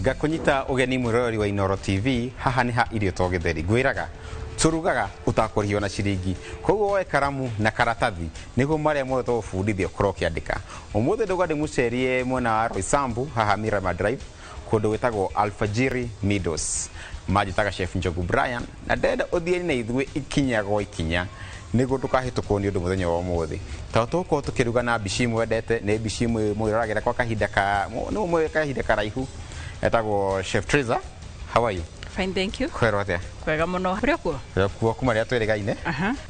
Ngakunyita ugeni mwiroreri wa Inooro TV. Haha ni ha irio to githeri ngwiraga turugaga utakurihio na ciringi, koguo woe karamu na karatathi niguo maria mothe tugubundithia ukorwo ukiandika. Umuthi ndauga ndimucerie mwena wa Roysambu haha Mirama Drive kundu gwitagwo Alfajiri Meadows. Manjitaga Chef Njogu Brian na ndenda uthie na ithuĩ ikinya gwa ikinya niguo ndukahĩtũkwo nĩ ũndũ mũthenya wa ũmũthĩ, tondũ tũgũkorwo tũkĩruga na mbici mwendete, nĩ mbici mwĩroragĩra kwa kahinda ka nĩ mwe kahinda karaihu, etagwo Chef Triza. How are you? Fine, thank you. Kwero atia? Kwega muno. Kuri kuo? Kuo kuma rĩrĩa twĩrĩgaine.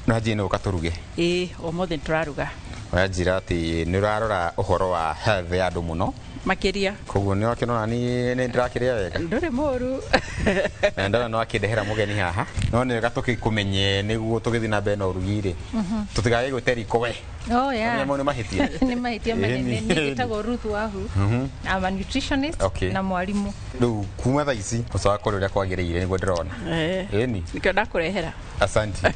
No hanjie nĩ ũka tũruge. Ĩĩ, ũmũthĩ nĩtũraruga. Wanjĩra atĩ nĩ ũrarora ũhoro wa health ya andũ mũno makĩria, koguo nĩ wakĩona niĩ nĩ ndĩrakĩrĩa wega. Ndũrĩ mũru. Na ndona no akĩndehera mũgeni haha, no nĩ wega tũgĩkũmenye nĩguo tũgĩthiĩ na mbere na ũrugi rĩ, tũtigagĩgwĩte riko we. Oh yeah. Nĩ mahĩtia. Nĩ mahĩtia manene. Niĩ njĩtagwo Ruth Wahu. I'm a nutritionist na mwarimu. Rĩu kuma thaa ici ũcoka kũrĩa ũrĩa kwagĩrĩire nĩguo ndĩrona. Ĩni. Nĩkĩo ndakũrehera. Asante.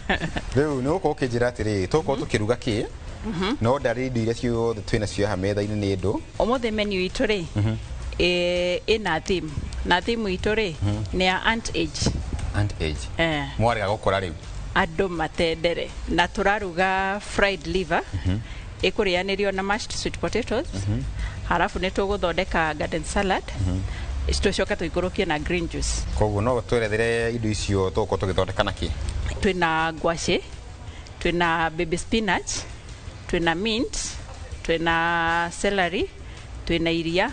Rĩu nĩ ũgũkorwo ũkĩnjĩra atĩrĩrĩ, tũgũkorwo tũkĩruga kĩ? No ndarĩ indo iria ciothe twĩnacio haha metha-inĩ nĩ ndũ. Ũmũthĩ menu itũ rĩ, ĩna theme. Na theme itũ rĩ, nĩ ya aunt age. Aunt age. Mwarega gũkũra rĩu. Andũ matendere. Na tũraruga fried liver. Ĩkũrĩanĩrio na mashed sweet potatoes. Halafu nĩ tũgũthondeka garden salad. Tũcoke tũikũrũkie na green juice. Koguo no twerethere indo icio tũgũkorwo tũgĩthondeka na kĩ? Twĩna ngwacĩ, twĩna baby spinach, twĩna mint, twĩna celery, twĩna iria,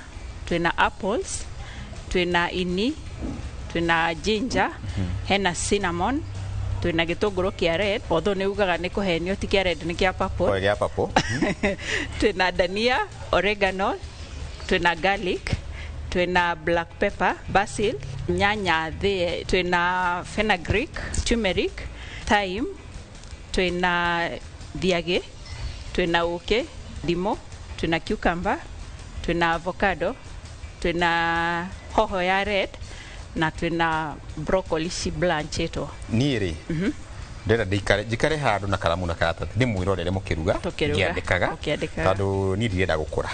twĩna apples, twĩna ini, twĩna ginger, hena cinnamon, twĩna gĩtũngũrũ kĩa red, although nĩ ugaga nĩ kũhenio, ti kĩa red, nĩ kĩa purple. Kĩa purple. Twĩna dania, oregano, twĩna garlic, twĩna black pepper, basil, nyanya thĩe, twĩna fenugreek, turmeric, thyme, twĩna thiagĩ, twĩna ũkĩ, ndimũ, twĩna cucumber, twĩna avocado, twĩna hoho ya red na twĩna broccoli ci blanchetwo. Niĩ rĩ, ndĩrenda ndikare njikare handũ na karamu na karatathi ndĩmwĩrorere mũkĩruga ngĩandĩkaga, tondũ niĩ ndirenda gũkũra.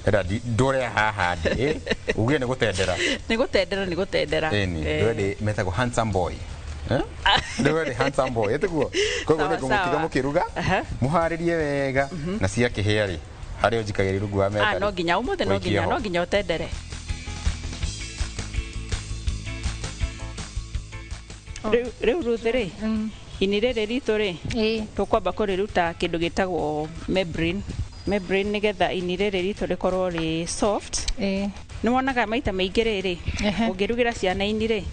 Ndĩrenda ndore haha ndĩ uge nĩ gũtendera. Nĩ gũtendera, nĩ gũtendera. Ĩni, ndĩrenda metagwo handsome boy. Ndĩrenda handsome boy, ĩtiguo? Koguo nĩ ngũmũtiga mũkĩruga, mũharĩrie wega na ciakĩhĩa rĩ, harĩa ũnjikagĩra rungu wa metha. No nginya ũmũthĩ, no nginya, no nginya ũtendere. Rĩu Ruth rĩ, ini rĩrĩ ritũ rĩ, tũkwamba kũrĩruta kĩndũ gĩtagwo membrane. Membrane nĩgetha ini rĩrĩ ritũ rĩkorwo rĩ soft. Nĩ wonaga maita maingĩ rĩrĩ, ũngĩrugĩra ciana ini rĩ,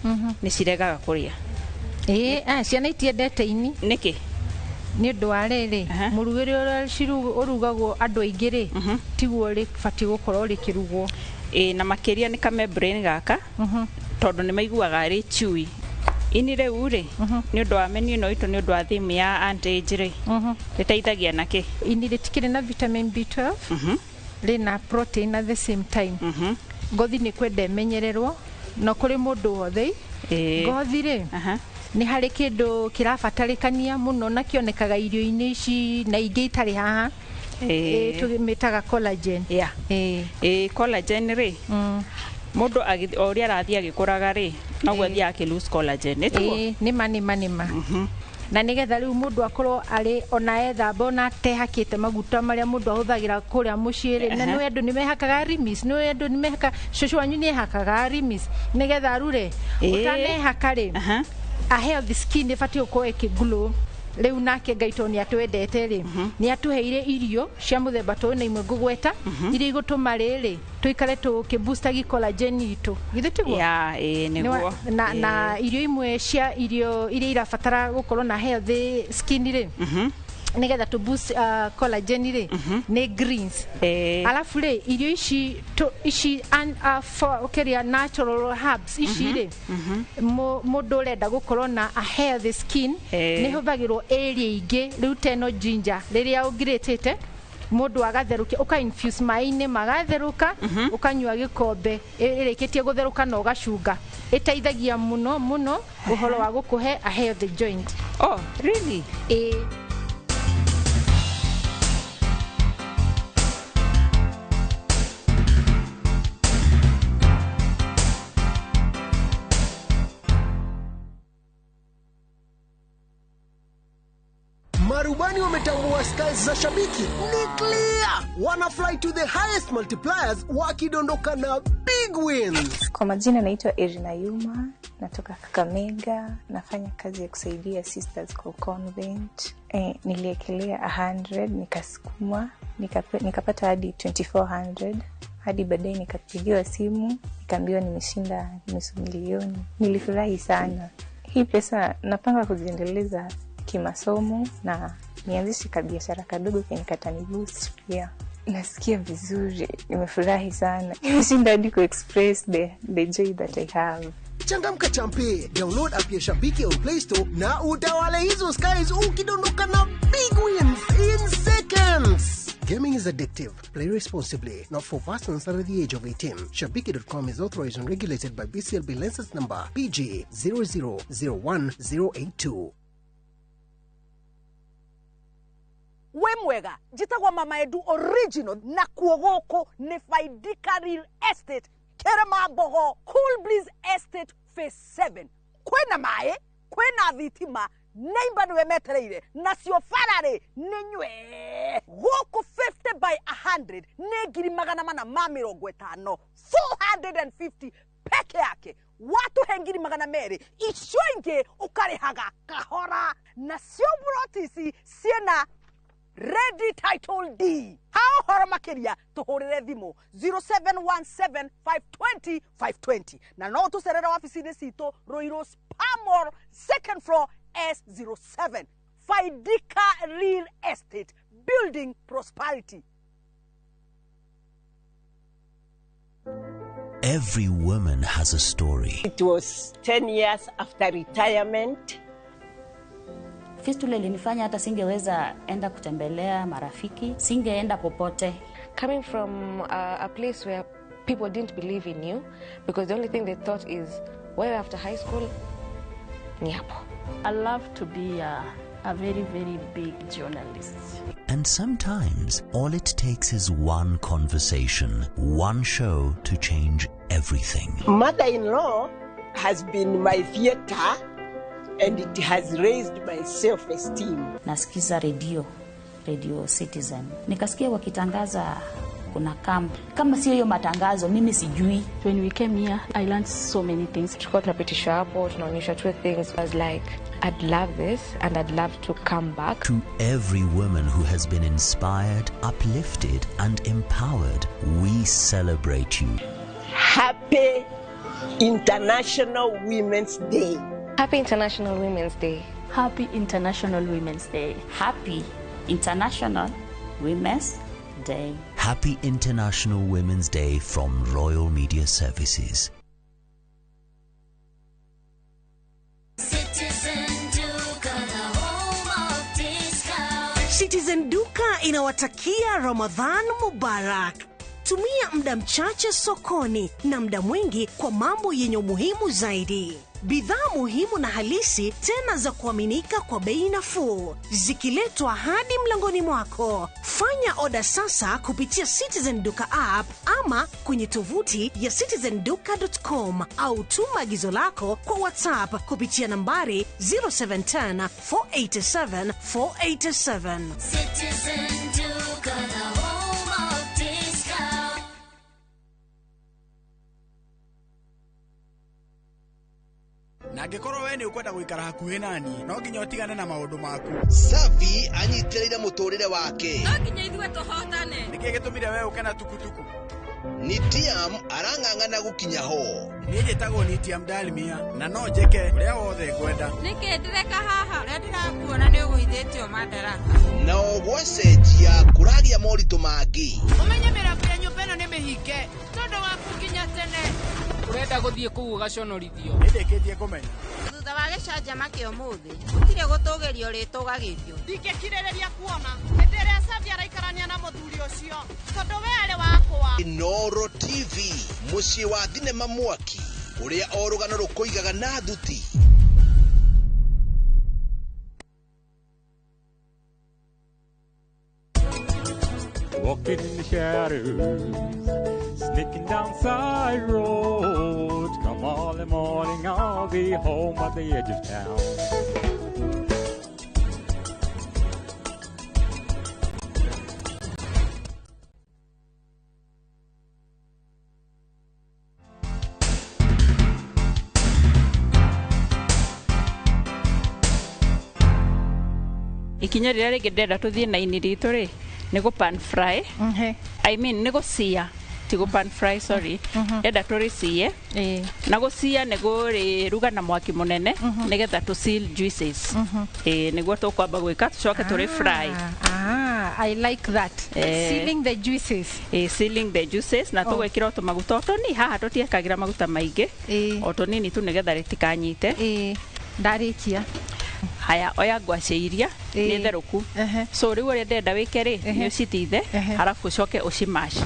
nĩ ciregaga kũrĩa. Ciana itiendete ini. Nĩkĩ? Nĩ ũndũ wa rĩrĩ, mũrugĩre ũrĩa ũrugagwo andũ aingĩ rĩ, tiguo rĩbatiĩ gũkorwo rĩkĩrugwo. Na makĩria nĩ ka membrane gaka, tondũ nĩ maiguaga rĩ chewy. Ini rĩu rĩ, nĩ ũndũ wa menu ĩno itũ, nĩ ũndũ wa theme ya aunt age rĩ, rĩteithagia na kĩ? Ini rĩtikĩrĩ na vitamin B12, rĩna protein at the same time. Ngothi nĩ kwenda ĩmenyererwo, no kũrĩ mũndũ wothe. Ngothi rĩ, nĩ harĩ kĩndũ kĩrabatarĩkania mũno na kĩonekaga irio-inĩ ici na ingĩ itarĩ haha, tũmĩtaga collagen. Collagen rĩ, mũndũ o ũrĩa arathiĩ agĩkũraga rĩ, noguo athiaga akĩ lose collagen, nĩtiguo? Nĩma, nĩma, nĩma. Na nĩgetha rĩu mũndũ akorwo arĩ ona ethamba ona atehakĩte maguta marĩa mũndũ ahũthagĩra kũrĩa mũciĩ rĩ, na nĩ andũ nĩmehakaga Arimis, nĩ andũ nĩmehakaga, cũcũ wanyu nĩehakaga Arimis nĩgetha arure. Ũtanehaka rĩ, a healthy skin ĩbatiĩ gũkorwo ĩkĩ glow. Rĩu nake Ngai tondũ nĩ atwendete rĩ, nĩ atũheire irio cia mũthemba tũyũ na imwe ngũgweta, iria igũtũma rĩrĩ tũikare tũkĩboostagi collagen itũ. Githĩ tiguo? Nĩguo. Na irio imwe cia irio iria irabatara gũkorwo na healthy skin rĩ, nĩgetha tũ boost collagen rĩ, nĩ greens. Alafu rĩ, irio ici ici kĩrĩa natural herbs ici rĩ, mũndũ ũrenda gũkorwo na a healthy skin, nĩ hũthagĩrwo area ingĩ, rĩu ta ĩno ginger rĩrĩa ũngirĩtĩte mũndũ agatherũkia, ũka infuse maĩ-inĩ magatherũka, ũkanyua gĩkombe ĩrĩkĩtie gũtherũka na ũgacunga. Ĩteithagia mũno mũno ũhoro wa gũkũhe a healthy joint. Oh, really? Marubani wametambua skies za shabiki ni clear, wana fly to the highest multipliers wakidondoka na big wins. Kwa majina naitwa Irina Yuma, natoka Kakamega, nafanya kazi ya kusaidia sisters kwa convent. Niliekelea 100 nikasukuma, nikapata hadi 2400 hadi baadaye nikapigiwa simu nikaambiwa nimeshinda 500,000. Nilifurahi sana. Hii pesa napanga kuziendeleza kimasomo na nianzishe kabiashara kadogo kenye kataniboost pia. Nasikia vizuri, nimefurahi sana. Nimeshinda hadi ku-express the joy that I have. Changamka champe, download app ya Shabiki on Play Store na utawale hizo skies ukidondoka na big wins in seconds. Gaming is addictive. Play responsibly. Not for persons under the age of 18. Shabiki.com is authorized and regulated by BCLB license number PG 0001082. We mwega njitagwo Mama Edu original na kuo gũkũ nĩ Faidika Real Estate Kĩrĩma-Mbogo Cool Breeze Estate Phase 7. Kwĩna maĩ, kwĩna thitima, neighbor nĩwe metereire nacio bararĩ nĩ nywe gũkũ 50 by 100 nĩ 450,000 450 peke yake. Watuhe 200,000 icio ingĩ ũkarĩhaga kahora, nacio buroti ici ciĩna ready title D. Ha ũhoro makĩria tũhũrĩre thimũ 0717 520 520 na no tũcerere wabici-inĩ citũ Ruiru Spamor second floor S07. Faidika Real Estate, building prosperity. Every woman has a story. It was 10 years after retirement. Fistula ilinifanya hata singeweza enda kutembelea marafiki, singeenda popote. Coming from a place where people didn't believe in you because the only thing they thought is, well, after high school, ni hapo. I love to be a very, very big journalist. And sometimes all it takes is one conversation, one show to change everything. Mother-in-law has been my theater and it has raised my self-esteem. Nasikiza radio, Radio Citizen. Nikasikia wakitangaza kuna camp. Kama sio hiyo matangazo, mimi sijui. When we came here, I learned so many things. Tulikuwa tunapitishwa hapo, tunaonyeshwa two things. I was like, I'd love this and I'd love to come back. To every woman who has been inspired, uplifted and empowered, we celebrate you. Happy International Women's Day. Happy International Women's Day. Happy International Women's Day. Happy International Women's Day. Happy International Women's Day from Royal Media Services. Citizen Duka, the home of discount. Citizen Duka inawatakia Ramadhan Mubarak. Tumia muda mchache sokoni na muda mwingi kwa mambo yenye umuhimu zaidi. Bidhaa muhimu na halisi tena za kuaminika kwa bei nafuu, zikiletwa hadi mlangoni mwako. Fanya oda sasa kupitia Citizen Duka app ama kwenye tovuti ya citizenduka.com au tuma agizo lako kwa WhatsApp kupitia nambari 0710 487 487. Citizen Duka, the home of discount. Na angĩkorwo we nĩ ũkwenda gũikara hakuhĩ nani, no nginya ũtigane na maũndũ maku. Safi anyitĩrĩire mũtũrĩre wake. No nginya ithuĩ tũhotane. Nĩkĩ gĩtũmire we ũke na tukutuku? Nitiam arang'ang'ana gũkinya ho. Niĩ njĩtagwo Nitiam Dalmia na no njĩke ũrĩa wothe ngwenda. Nĩkĩ ndĩreka haha? Ũrĩa ndĩrakuona nĩ ũgũithĩtio madaraka. Nao gwacenjia kũragĩa moritũ mangĩ. Ũmenye mĩrango ya nyũmba ĩno nĩ mĩhinge tondũ waku nginya tene. Urenda gũthiĩ kũu ũgaconorithio. Nĩndĩkĩtie kũmenya. Thutha wa gĩcanjama kĩa ũmũthĩ gũtirĩ gũtũgĩrio rĩtũgagĩrio. Ndingĩkirĩrĩria kuona hĩndĩ ĩrĩa Safi araikarania na mũthuri ũcio tondũ we arĩ wakwa. Inooro TV, mũciĩ wa thinema mwaki ũrĩa o rũgano rũkũigaga na thuti. Walking in the shadows, sneaking down side road. Come all the morning, I'll be home at the edge of town. Ikinya rĩrĩa rĩngĩ ndĩrenda tũthiĩ na ini ritũ rĩ, nĩ gũ pan fry. I mean nĩ gũcia, ti gũ pan fry, sorry. Ndĩrenda tũrĩcie. Na gũcia nĩ gũrĩruga na mwaki mũnene nĩgetha tũ seal juices. Ĩĩ, nĩguo tũkwamba gwĩka, tũcoke tũrĩ fry. Ah, I like that. Sealing the juices. Sealing the juices na tũgwĩkĩra o tũmaguta o tũnini haha, tũtiekagĩra maguta maingĩ, o tũnini tu nĩgetha rĩtikanyite. Ndarĩkia. Haya, oya ngwacĩ iria nĩ therũku. So rĩu ũrĩa ndĩrenda wĩke rĩ, nĩ ũcithithe, halafu ũcoke ũcimash.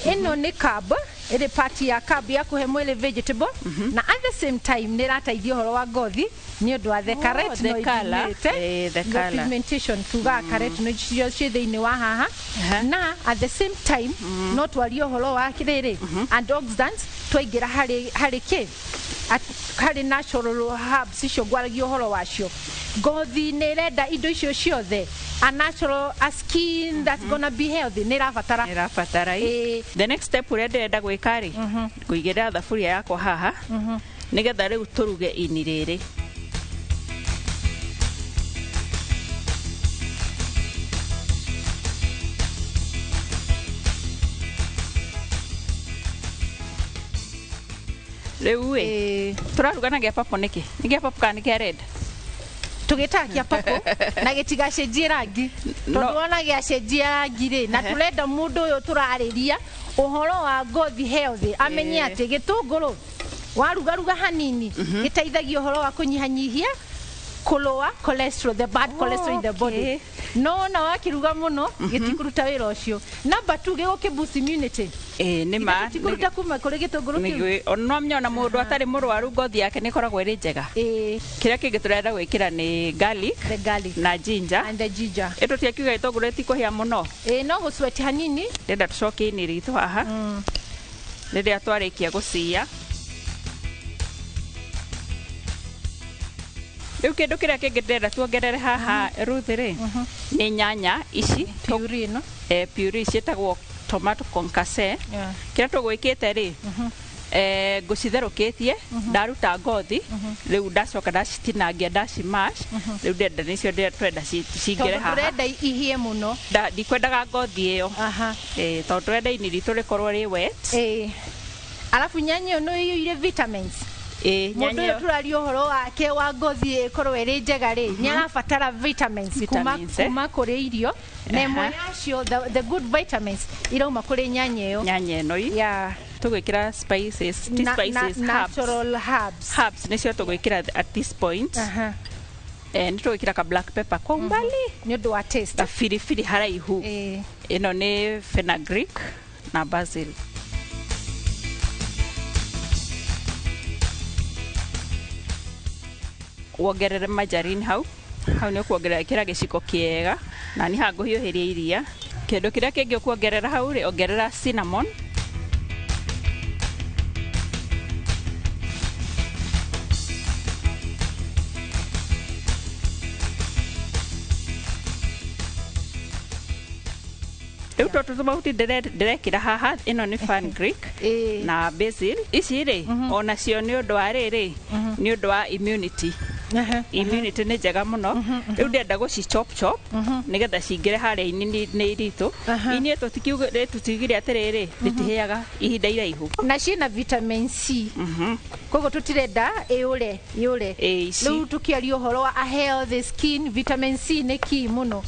Ĩno nĩ carb, ĩrĩ part ya carb ya kũhe mwĩrĩ vegetable, na at the same time nĩ ĩrateithia ũhoro wa ngothi nĩ ũndũ wa the Oh, carotenoid the colour. imĩte. The The colour. pigmentation tugaga carotenoid cio ciĩ thĩinĩ wa haha, na at the same time no twarie ũhoro wa rĩrĩ antioxidants twaingĩra harĩ kĩ harĩ natural herbs icio ngwaragia ũhoro wacio. Ngothi nĩ ĩrenda indo icio ciothe, a natural, a skin that's gonna be healthy nĩ ĩrabatara. Ĩrabatara. The next step ũrĩa ndĩrenda gwĩka rĩ, ngũigĩrĩra thaburia yakwa haha nĩgetha rĩu tũruge ini rĩrĩ. Rĩu ĩ, tũraruga na gĩa purple nĩkĩ? Nĩ gĩa purple kana nĩ kĩa red? Tũgĩtaga kĩa purple na gĩtigacenjie rangi, tondũ wona gĩacenjia rangi rĩ, na tũrenda mũndũ ũyũ tũrarĩria ũhoro wa ngothi healthy amenye atĩ gĩtũngũrũ warugaruga hanini gĩteithagia ũhoro wa kũnyihanyihia kũlũa cholesterol, the bad cholesterol in the body. No wona wakiruga mũno gĩtikũruta wĩra ũcio. Number 2, gĩgũkĩ boost immunity. Ĩĩ, nĩ ma. Gĩtikũruta kuma kũrĩ gĩtũngũrũ kĩu. No menya ona mũndũ atarĩ mũrwaru ngothi yake nĩ ĩkoragwo ĩrĩ njega. Kĩrĩa kĩngĩ tũrenda gwĩkĩra nĩ garlic, the garlic na ginger. And the ginger. Ĩ tũtiakiuga gĩtũngũrũ gĩtikũhĩa mũno. Ĩĩ, no gũcweti hanini. Ndĩrenda tũcokie ini ritũ haha rĩrĩa twarĩkia gũcia. Rĩu kĩndũ kĩrĩa kĩngĩ ndĩrenda tuongerere haha, Ruth rĩ, nĩ nyanya ici puree ĩno. Puree ciĩtagwo tomato concasse. Kĩrĩa tũgwĩkĩte rĩ, ngũcitherũkĩtie, ndaruta ngothi, rĩu ndacoka ndacitinangia, ndacimash. Rĩu ndĩrenda nĩcio twenda cingĩre tondũ haha. Tũrenda ihĩe mũno. Ndikwendaga ngothi ĩyo. Tondũ tũrenda ini ritũ rĩkorwo rĩ wet. Alafu nyanya ĩyo nĩ ĩiyũire vitamins. Ĩĩ, mũndũ nyanya ũyũ ĩyo. Tũraria ũhoro wake wa ngothi ĩkorwo ĩrĩ njega rĩ, nĩ arabatara vitamins kuma Vitamins, eh? kuma kũrĩ irio, na ĩmwe yacio, the good vitamins irauma kũrĩ nyanya ĩyo. Nyanya ĩno i tũgwĩkĩra spices, ti spices, herbs. Natural herbs. Herbs nĩcio tũgwĩkĩra at this point. Nĩ tũgwĩkĩra ka black pepper kwa umbali nĩ ũndũ wa taste, na biribiri haraihu. Ĩno nĩ fenugreek na basil. Wongerere margarine hau hau, nĩ ũkuongerera, ĩkĩra gĩciko kĩega, na niĩ haha ngũhiũhĩria iria. Kĩndũ kĩrĩa kĩngĩ ũkuongerera hau rĩ, ongerera cinnamon. Rĩu tũtũ tũmahuti ndĩrekĩra haha, ĩno nĩ fenugreek na basil. Ici rĩ, onacio nĩ ũndũ wa rĩrĩ, nĩ ũndũ wa immunity. Immunity nĩ njega mũno. Rĩu ndĩrenda gũci chop chop nĩgetha cingĩre harĩa ini-inĩ ritũ. Ini tũtiugire atĩrĩrĩ, rĩtihĩaga ihinda iraihu. Na ciĩna vitamin C, koguo tũtirenda ĩũre ĩũre. Ici. Rĩu tũkĩaria ũhoro wa a healthy skin, vitamin C nĩ key mũno.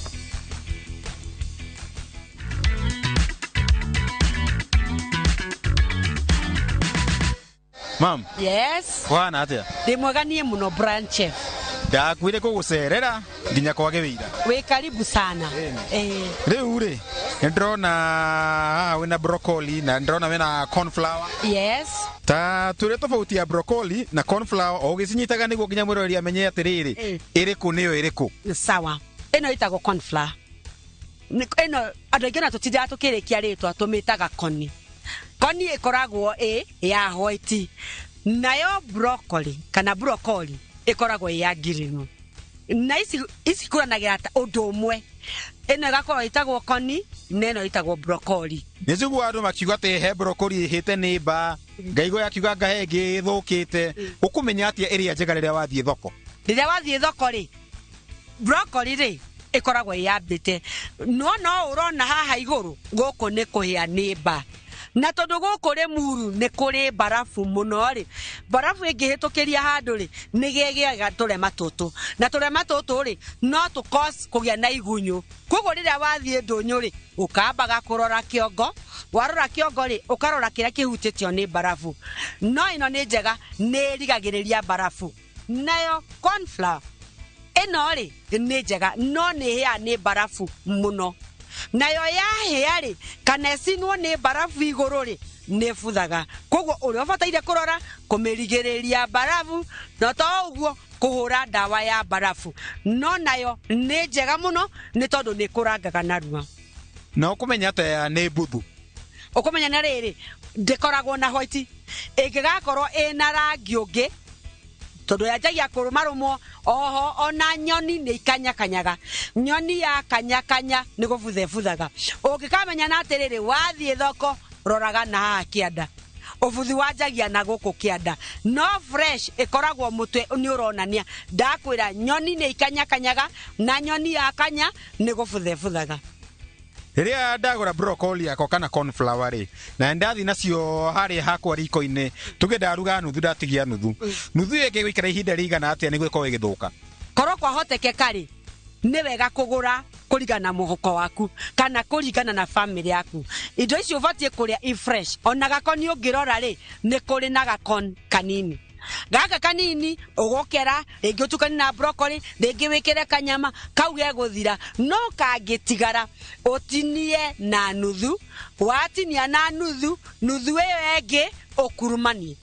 Mam. Yes. Kwana atia? Ndĩ mwega niĩ mũno, Brian Chef. Ndakuire kũgũcerera nginya kwage wĩira. Wĩ karibu sana. Rĩu rĩ, nĩ ndĩrona haha wĩna broccoli na ndĩrona wĩna cornflower. Yes. Ta twĩre tofauti ya broccoli na cornflower o ũgĩcinyitaga nĩguo nginya mwĩroreri amenye atĩrĩrĩ, ĩrĩkũ nĩyo ĩrĩkũ. Sawa. Ĩno ĩtagwo cornflower. Ĩno andũ aingĩ ona tũtindaga tũkĩrĩkia rĩtwa, tũmĩtaga koni. Koni ĩkoragwo ĩ ya white. Nayo broccoli kana broccoli ĩkoragwo ĩ ya green. Na ici ikũranagĩra ta ũndũ ũmwe. Ĩno ĩgakorwo ĩtagwo koni na ĩno ĩtagwo broccoli. Nĩ njiguaga andũ makiuga atĩ he broccoli ĩhĩte nĩ mba, Ngaigua yakiuga ngahe ĩngĩ ĩthũkĩte. Ũkũmenya atĩa ĩrĩa njega rĩrĩa wathiĩ thoko? Rĩrĩa wathiĩ thoko rĩ, broccoli rĩ ĩkoragwo ĩyambĩte, no no ũrona haha igũrũ gũkũ nĩ kũhĩa nĩ mba, na tondũ gũkũ Rĩmuru nĩ kũrĩ mbarabu mũno rĩ, mbarabu ĩngĩhĩtũkĩria handũ rĩ, nĩ gĩgĩaga tũrema tũtũ, na tũrema tũtũ rĩ no tũ cause kũgĩa na igunyũ. Koguo rĩrĩa wathiĩ ndũnyũ rĩ, ũkambaga kũrora kĩongo, warora kĩongo rĩ, ũkarora kĩrĩa kĩhutĩtio nĩ mbarabu. No ĩno nĩ njega, nĩ ĩrigagĩrĩria mbarabu. Nayo cornflower ĩno rĩ nĩ njega, no nĩ ĩhĩaga nĩ mbarabu mũno. Nayo yahĩa rĩ, kana ĩcinwo nĩ mbarabu igũrũ rĩ, nĩ ĩbuthaga. Koguo ũrĩa ũbataire kũrora kũmĩrigĩrĩria mbarabu, no to ũguo kũhũra ndawa ya mbarabu. No nayo nĩ njega mũno nĩ tondũ nĩ ĩkũrangaga narua. Na ũkũmenya atĩa nĩ mbuthu? Ũkũmenya na rĩrĩ, ndĩkoragwo na white, ĩngĩgakorwo ĩna rangi ũngĩ, tondũ yanjagia kũrũmarũmwo. Oho ona nyoni nĩ ikanyakanyaga, nyoni yakanyakanya nĩ gũbutha ĩbuthaga. Ũngĩkamenya na atĩrĩrĩ, wathiĩ thoko roraga na haha kĩanda, ũbuthi wanjagia na gũkũ kĩanda. No fresh ĩkoragwo mũtwe nĩ ũronania. Ndakwĩra nyoni nĩ ikanyakanyaga, na nyoni yakanya nĩ gũbutha ĩbuthaga. Rĩrĩa ndagũra broccoli yakwa kana cornflower rĩ, na ndathi nacio harĩa hakwa riko-inĩ, tuge ndaruga nuthu ndatigia nuthu, nuthu ĩyo ĩngĩgũikara ihinda rĩigana atĩa nĩguo ĩkorwo ĩgĩthũka? Korwo kwahotekeka rĩ, nĩ wega kũgũra kũringana na mũhuko waku kana kũringana na family yaku. Indo icio ũbatiĩ kũrĩa i fresh. Ona gakoni ũngĩrora rĩ, nĩ kũrĩ na gakon kanini. Gaka kanini ũgũkera, rĩngĩ ũtukanie na broccoli, rĩngĩ wĩkĩre kanyama, kau gegũthira. No kangĩtigara ũtinie na nuthu, watinia na nuthu, nuthu ĩyo ĩngĩ ũkurumanie.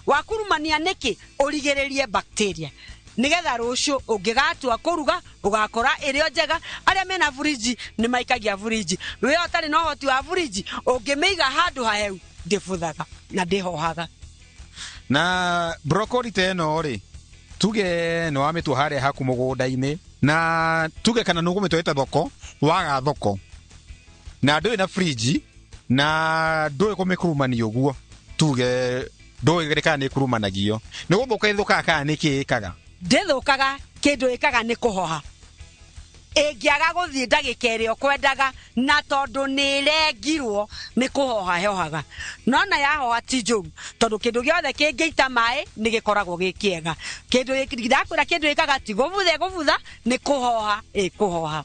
Wakurumania nĩkĩ? Ũrigĩrĩrie bacteria, nĩgetha rũciũ ũngĩgatua kũruga ũgakora ĩrĩ o njega. Arĩa mena buriji nĩ maikagia buriji, we ũtarĩ na ũhoti wa buriji ũngĩmĩiga handũ hahehu ndĩbuthaga na ndĩhohaga. Na broccoli ta ĩno rĩ, tuge nĩ wamĩtua harĩa haku mũgũnda-inĩ, na tuge kana nĩ ũkũmĩtwarĩte thoko, waga thoko, na ndũrĩ na fridge, na ndũĩ kũmĩkurumania ũguo, tuge ndũĩ kana nĩ ĩkurumanagio, nĩ gũthũka ĩthũkaga kana nĩ kĩ ĩkaga? Ndĩthũkaga, kĩndũ ĩkaga nĩ kũhoha. Ĩngĩaga gũthiĩ ndagĩka ĩrĩa ũkwendaga, na tondũ nĩ ĩrengirwo nĩ kũhoha hohaga. No na yahoha ti njũru, tondũ kĩndũ gĩothe kĩngĩita maĩ nĩ gĩkoragwo gĩ kĩega. Kĩndũ ndakwĩra, kĩndũ ĩkaga ti gũbutha ĩgũbutha, nĩ kũhoha ĩkũhoha.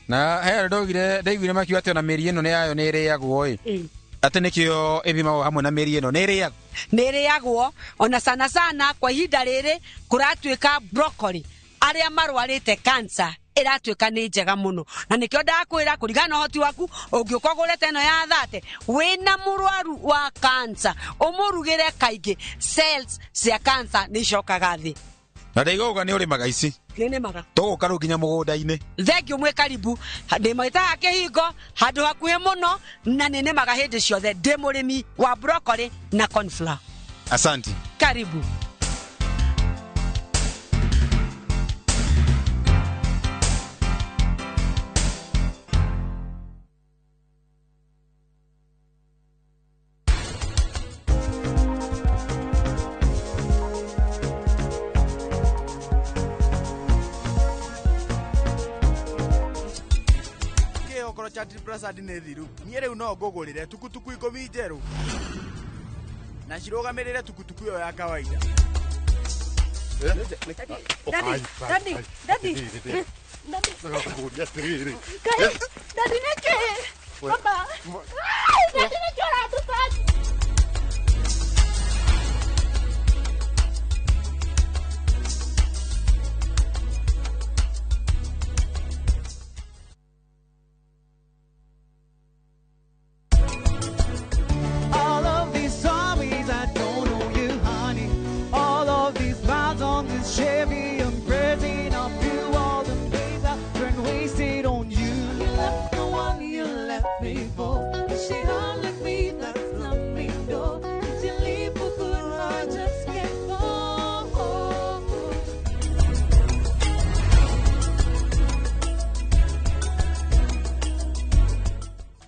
Na he ndaugire, ndaiguire makiuga atĩ ona mĩri ĩno nĩ yayo nĩ ĩrĩagwo ĩ, atĩ nĩkĩo ĩthimagwo hamwe na mĩri ĩno nĩ ĩrĩagwo? Nĩ ĩrĩagwo, ona sana sana kwa ihinda rĩrĩ kũratuĩka broccoli arĩa marwarĩte cancer ĩratuĩka nĩ njega mũno. Na nĩkĩo ndakwĩra kũringana na ũhoti waku, ũngĩũka ũgũrĩte ĩno ya 30, wĩna mũrwaru wa cancer ũmũrugĩre kaingĩ, cells cia cancer nĩ icokaga thĩ. Na ndaigua uga nĩ ũrĩmaga ici? Nĩ nĩmaga. Tũgũka rĩu nginya mũgũnda-inĩ. Thengiũ mwĩ karibu, ndĩmwĩtaga kĩhingo handũ hakuhĩ mũno, na nĩ nĩmaga hĩndĩ ciothe. Ndĩ mũrĩmi wa broccoli na cornflower. Asante. Karibu. Chat nĩ thiru, niĩ rĩu no ngũgũrĩre tukutuku 10 njerũ na cirũgamĩrĩre tukutuku ĩyo ya kawaida. Daddy, daddy, daddy, daddy, nĩkĩ? Baba, daddy, nĩkĩ ũratũtanya? Chevy, I'm crazy enough you, all the days I turned wasted on you. You left the one you left me for. She hardly me.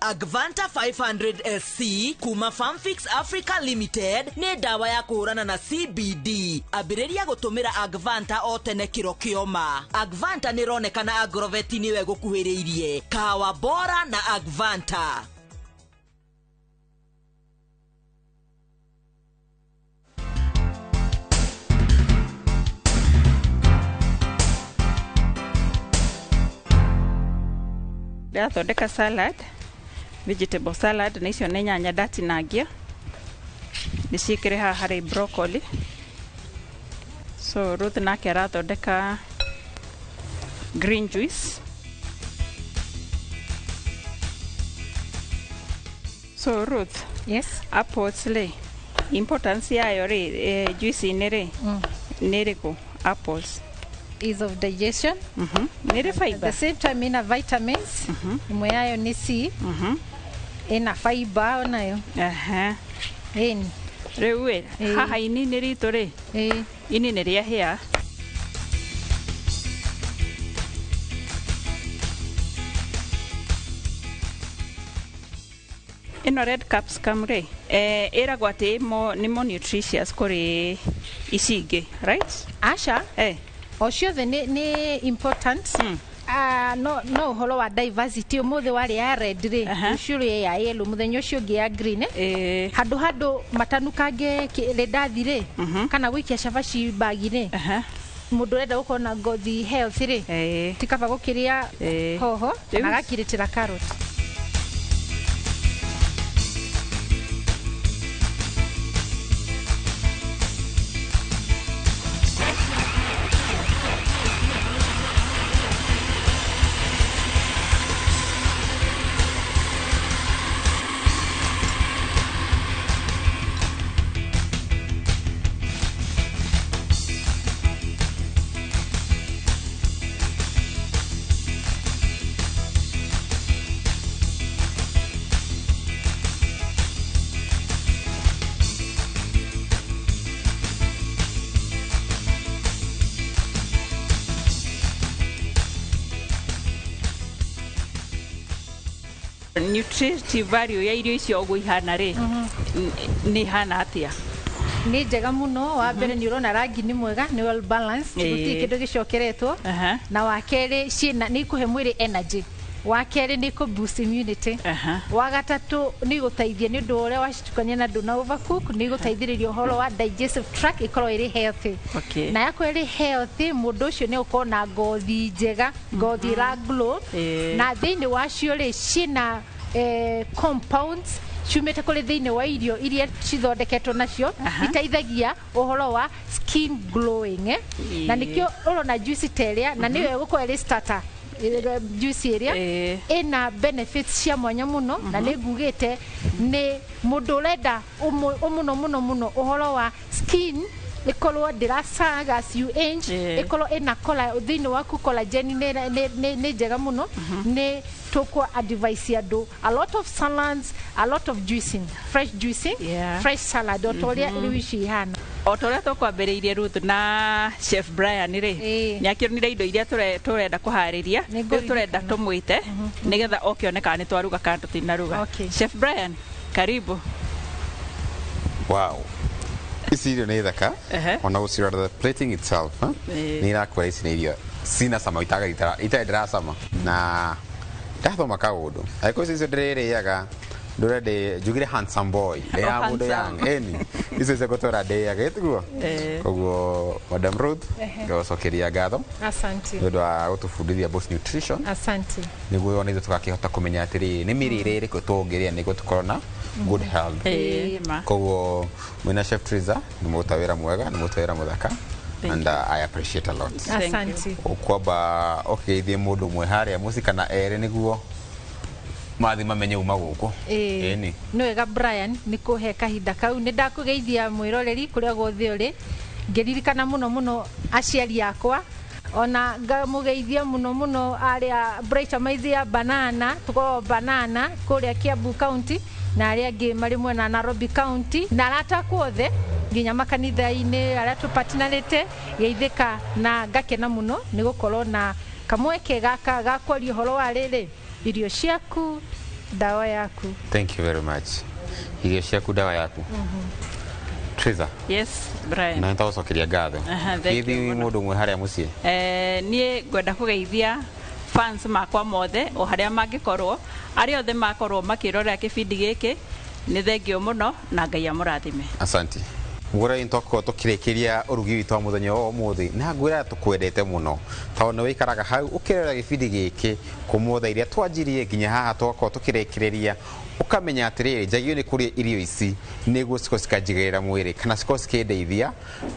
Agvanta 500 SC kuma Farmfix Africa Limited nĩ ndawa ya kũhũrana na CBD. Ambĩrĩria gũtũmĩra Agvanta o tene kĩro kĩoma. Agvanta nĩ ĩronekana agroveti nĩwe gũkuhĩrĩirie. Kahawa bora na Agvanta. Ndĩrathondeka salad, vegetable salad, na icio nĩ nyanya ndatinangia ndĩciĩkĩre haha harĩ broccoli. So Ruth nake arathondeka green juice. So Ruth, yes, apples rĩ, importance yayo rĩ, juice-inĩ rĩ, nĩ ĩrĩkũ? Apples Ease of digestion. Nĩ ĩrĩ At fiber. the same time ina vitamins. Imwe yayo nĩ C. Ina fiber onayo. Ĩni. Rĩu ĩ, haha ini-inĩ ritũ rĩ, ini nĩ rĩahĩa. Ĩno red capsicum rĩ, ĩragwo atĩ nĩ more nutritious kũrĩ ici ingĩ, right? Aca. O ciothe nĩ important. No ũhoro wa diversity, ũmũthĩ warĩ ya red rĩ, rũciũ rĩ ya yellow, mũthenya ũcio ũngĩ ya green, eh? Handũ matanukange rĩndathi rĩ, kana gũikia cabaci bagi rĩ, mũndũ ũrenda gũkorwo na ngothi healthy rĩ, ti kaba gũkĩrĩa hoho kana agakirĩtĩra carrot. Nutritive value ya irio icio ũguo ihana rĩ, nĩ ihana atĩa? Nĩ njega mũno. Wa mbere nĩ ũrona rangi nĩ mwega, nĩ well balanced, gũtirĩ kĩndũ gĩcokeretwo. Na wa kerĩ ciĩna nĩ ikũhe mwĩrĩ energy. Wa kerĩ nĩ ikũ boost immunity. Wa gatatũ nĩ igũteithia nĩ ũndũ wa ũrĩa wacitukania na ndũna overcook, nĩ igũteithĩrĩria ũhoro wa digestive tract ĩkorwo ĩrĩ healthy. Na yakorwo ĩrĩ healthy, mũndũ ũcio nĩ ũkorwo na ngothi njega, ngothi ĩra glow. Na thĩinĩ wacio rĩ, ciĩna compounds ciumĩte kũrĩ thĩinĩ wa irio iria cithondeketwo nacio, iteithagia ũhoro wa skin glowing, eh? Na nĩkĩo ũrona juice ta ĩrĩa, na nĩyo ĩgũkorwo ĩrĩ starter juice ĩrĩa ĩna benefits cia mwanya mũno. Na nĩ ngugĩte nĩ mũndũ ũrenda mũno mũno mũno ũhoro wa skin ĩkorwo ndĩrasaga as you age, ĩkorwo ĩna thĩinĩ waku collagen nĩ njega mũno. Nĩ tũkũ advise andũ a lot of salads, a lot of juicing, fresh juicing, fresh salad, o ta ũrĩa rĩu ici ihana. O ta ũrĩa tũkwambĩrĩirie Ruth na Chef Brian rĩ, nĩ akĩonire indo iria tũrenda kũharĩria. Rĩu tũrenda tũmwĩte nĩgetha oke one kana nĩ twaruga kana tũtinaruga. Chef Brian, karibu. Wow, ici irio nĩ thaka. Ona gũcirora, the plating itself, nĩ irakwĩra ici nĩ irio cina cama itarĩ ndĩracama na ndathoma kaũndũ. Angĩkorwo icio icio ndĩrĩrĩaga, ndũre ndĩ njugire handsome boy ndĩ ya mũndũ handsome. Young ĩni icio icio ngũtũra ndĩaga ĩtiguo. Koguo Madam Ruth, ngagũcokeria ngatho Asante. nĩ ũndũ wa gũtũbundithia about nutrition, Asante. nĩguo ona ithuĩ tũgakĩhota kũmenya atĩrĩrĩ, nĩ mĩrĩre ĩrĩkũ tũngĩrĩa nĩguo tũkorwo na good health. Ma. Koguo mwĩna Chef Triza nĩ mũruta wĩra mwega, nĩ mũruta wĩra mũthaka, Thank and I appreciate a lot. Asante. Ũkwamba ũkĩgeithie mũndũ ũmwe harĩa mũciĩ kana erĩ nĩguo mathi mamenye uma gũkũ. Ĩni. Nĩ wega Brian nĩ kũhe kahinda kau. Nĩ ndakũgeithia mwĩroreri kũrĩa guothe ũrĩ, ngĩririkana mũno mũno aciari akwa, ona ngamũgeithia mũno mũno arĩa Brighter Minds ya Banana, tũkoragwo Banana kũrĩa Kiambu County, na arĩa angĩ marĩ mwena wa Nairobi County, na arata akwa othe nginya makanitha-inĩ arĩa tũpatinanĩte. Geithĩka na ngakena mũno nĩ gũkorwo na kamweke gaka ga kwaria ũhoro wa rĩrĩ irio ciaku. Ndawa yaku. Thank you very much. Irio ciaku ndawa yaku. Triza. Yes, Brian. Na nĩtagũcokeria ngatho. Aha, thank you Gĩthi mũno. mũndũ ũmwe harĩa mũciĩ. Niĩ ngwenda kũgeithia fans makwa mothe o harĩa mangĩkorwo, arĩa othe makorwo makĩrorera kĩbindi gĩkĩ, nĩ thengio mũno na Ngai amũrathime. Asante. Mũgũra nĩ twakorwo tũkĩrĩkĩria ũrugi witũ wa mũthenya wa ũmũthĩ, na ngwĩra tũkwendete mũno tondũ nĩ wĩikaraga hau ũkĩrora gĩbindi gĩkĩ kuma thaa iria twanjirie nginya haha twakorwo tũkĩrĩkĩrĩria, ũkamenya atĩrĩrĩ, njagĩrĩirwo nĩ kũrĩa irio ici nĩguo cikorwo cikanjigĩrĩra mwĩrĩ kana cikorwo cikĩndeithia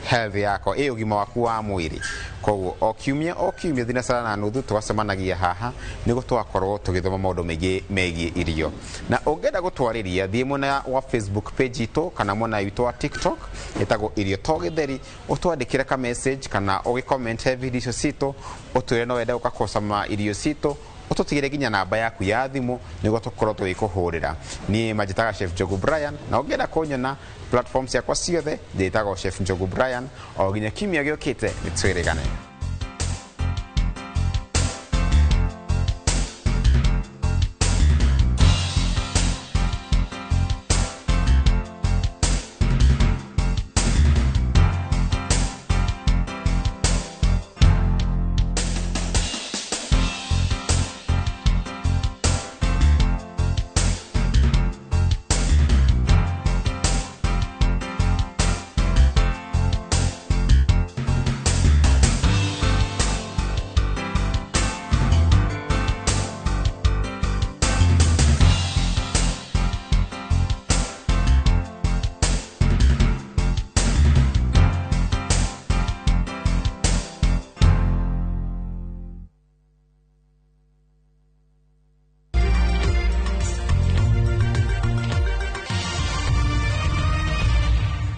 health yakwa, ĩ ũgima waku wa mwĩrĩ. Koguo o kiumia o kiumia thinacara na nuthu tũgacemanagia haha nĩguo tũgakorwo tũgĩthoma maũndũ maingĩ megiĩ irio. Na ũngĩenda gũtwarĩria, thiĩ mwena wa Facebook page itũ kana mwena witũ wa TikTok ĩtagwo Irio to Gĩtheri, ũtwandĩkĩre ka message kana ũgĩcomment he video icio citũ, ũtwĩre no wende gũka kũcama irio citũ, ũtũtigĩre nginya namba yaku ya thimũ nĩguo tũkorwo tũgĩkũhũrĩra. Niĩ manjĩtaga Chef Njogu Brian, na ũngĩenda kũnyona platform ciakwa ciothe njĩtagwo Chef Njogu Brian. O nginya kiumia gĩũkĩte, nĩ twĩrĩgane.